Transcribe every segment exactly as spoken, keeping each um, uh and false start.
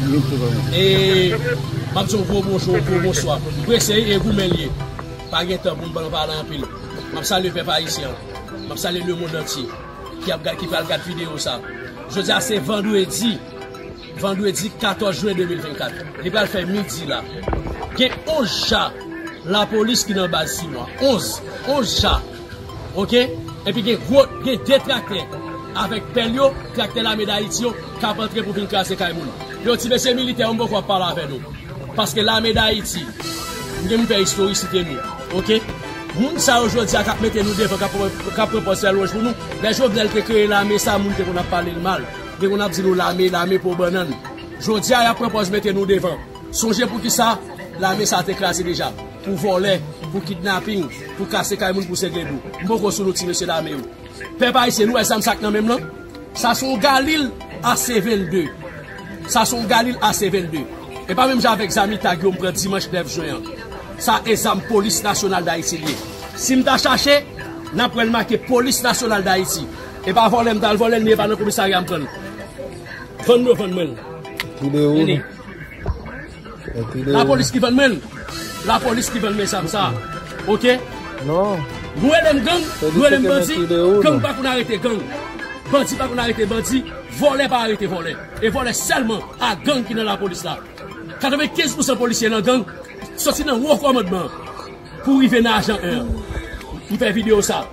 E m ap di yon gwo bonjou, yon gwo bonswa. M prese wi e goumen l ye. Pa gen tan pou m pale anpil. M ap salye pèp ayisyen an. M ap salye lemonn antye ki ap gad, ki pral gad videyo sa. Jodi a se vandredi, vandredi katòz jen de mil vennkat. Li pral fè midi la. Gen onz cha lapolis ki nan baz Simwa. Onz, onz cha. Oke? Epi gen gwo, gen de traktè avèk pèl yo, traktè Lame Dayiti yo, k ap antre pou vin kraze kay moun. Yo, ti mesye militè, m poko ap pale avè nou. Paske Lame Dayiti, m gen pou m fè istorisite nou. Oke? Moun sa yo jodi a k ap mete nou devan, k ap, k ap pran pòz fè lwanj pou nou. Lè Jovenel te kreye lame sa, moun te konn ap pale l mal. Te konn ap di nou lame, lame po bannann. Jodi a, y ap pran pòz mete nou devan. Sonje poukisa lame sa te kraze deja. Pou vòlè, pou kidnaping, pou kase kay moun, pou sengle dou. M poko sou nou ti mesye lame yo. Pèp ayisyen, nou wè zam sa k nan men m lan? Sa se yon Galil A C vennde. Sa se yon Galil A C vennde. E pa menm jan avèk zam itag yo m pran dimanch nèf jen an. Sa e zam Polis Nasyonal Dayiti l ye. Si m ta chache, n ap wè l make Polis Nasyonal Dayiti. E pa vòlè m t al vòlè l, ni e pa nan komisarya m pran l. Vann yo vann mwen l. Kile ou? Vini. Lapolis ki vann mwen l. Lapolis ki vann mwen zam sa. Oke? Non. Nou rele m gang, nou rele m bandi. Gang pa konn arete gang. Bandi pa konn arete bandi. Vòlè pa arete vòlè. E vòlè sèlman a gang ki nan lapolis la. Katrevenkenz pousan polisye nan gang, soti nan wo kòmandman pou rive nan ajan en an. M fè videyo sa.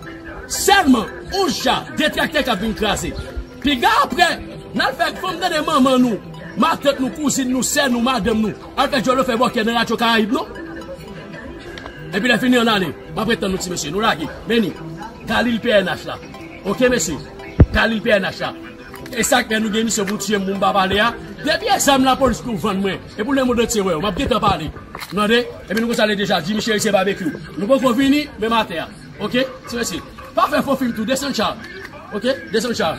Sèlman, onz cha, de traktè k ap vin kraze. Piga apre, n al fè fanm tande manman nou, matant nou, kouzin nou, sè nou, madanm nou, al fè djòlò, fè bòkè nan Radyo Karayib, non? Epi lè fini, ann ale. M ap ret tann nou, ti mesye. Nou lage. Men ni. Galil P N H la. Oke, mesye. Galil P N H la. E sa k fè nou gen misyon pou tiye m pou m pa pale a. Depi e zam lapolis pou vann mwen, e pou lemonn antye wè yo, m ap gentan pale. Tande? Epi nou konn sa l ye deja, Jimmy Cherizier Barbecue. Nou poko vini, men m atè a. Oke? Ti mesye. Pa fè fo fim tou, desann cha. Oke? Desann cha.